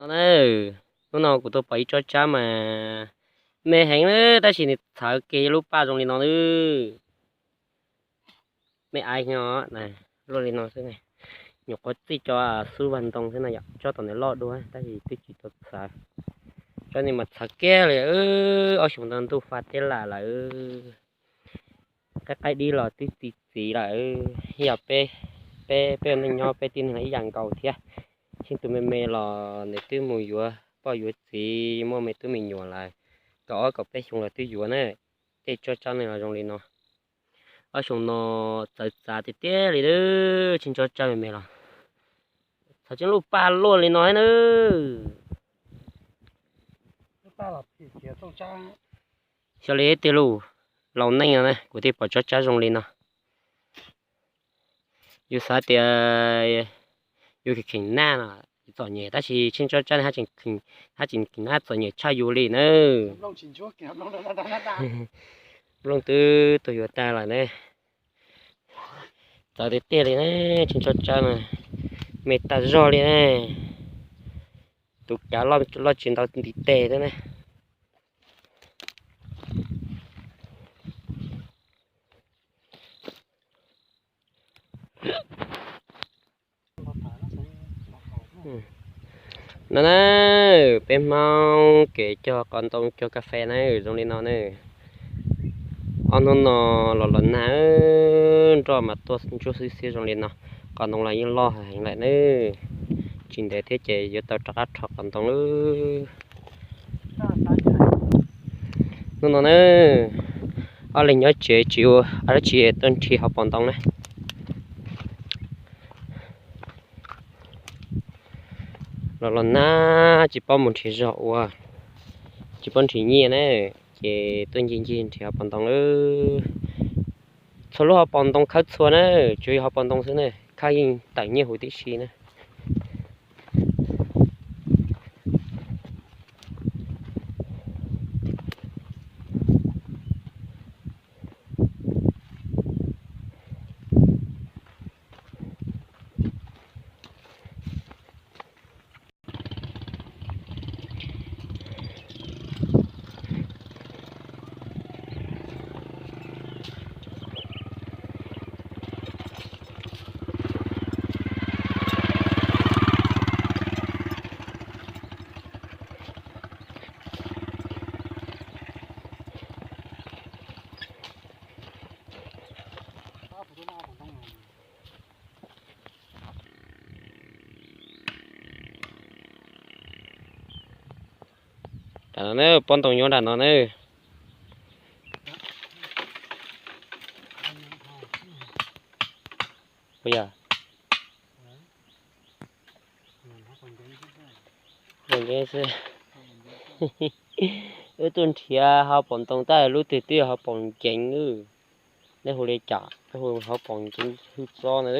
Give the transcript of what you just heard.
No na, hnub no kuv tuaj pom ib tsob tsab mas me heev na, tab sis nws txhawv kiag lub paj zoo li no na. Me aiv no, luaj li no xwb, nyuam qhuav txij cov xub vaj ntoo xwb no yom, tsob tom ntawd loj dua tab sis twb tsis tau txhawv. Tsob no mas txhawv kiag li, ob xyoos ntawd ntuj fa teb lam lawm, qaib qaib dib los twb txi txiv lawm. Yog peb, peb, peb ua neej nyob peb tib neeg los ib yam nkaus thiab. Tsheej tus me me los nws twb mus yuav poj yuav txiv muaj me tub me nyuam lawm, kaum ob kaum peb xyoo los twb yuav na. Tej tsob tsab no los zoo li no, ob xyoo no txawv txav tiag tiag li, tsheej tsob tsab me me los txhawv tseeb lub paj luaj li no na. Xyov li tiag lauj, laus neej no na kuv thiaj pom tsob tsab zoo li no. Yus xav tias yus kheev kheev naj no txom nyem, tab sis tsheej tsob tsab haj tseem kheev naj txom nyem tshaj yus li na. Nplooj twb tuag yuav tag lawm ne. Txawv tiag tiag li na, tsheej tsob tsab mas me tag zog li na. Tus kav loj tsis ntau ntiv tes thiab na. No na, peb Hmoob kev cog qos ntoo cog kas fes na zoo li no na. Ob hnub no los los nag, nroj mas tuaj ntsuab xwb xiab zoo li no, qos ntoo los yeej loj heev lawm na. Tsis ntev thiab ces yuav tau rov qab rho qos ntoo lawm. Hnub no na, ob leeg nyob tsev tsis ua dab tsi tuaj nrhiav hauv paus ntoo na. Los los nag tsis paub mus nrhiav zog ua, tsis paub nrhiav nyiaj na, ces tuaj ncig ncig nrhiav hauv paus ntoo lawm. Txhua lub hauv paus ntoo khawb txhua na, tsuas yog hauv paus ntoo xwb na, khawb yeej tawm nyiaj huv tib si na. Nram no na, pob ntoo nyob nram no na. Puas yog? Wb tuaj nrhiav hauv paus ntoo tab lub twg twb yog hauv paus nceev. Nej hu li cas? Peb hu hauv paus nceev hwj txob na.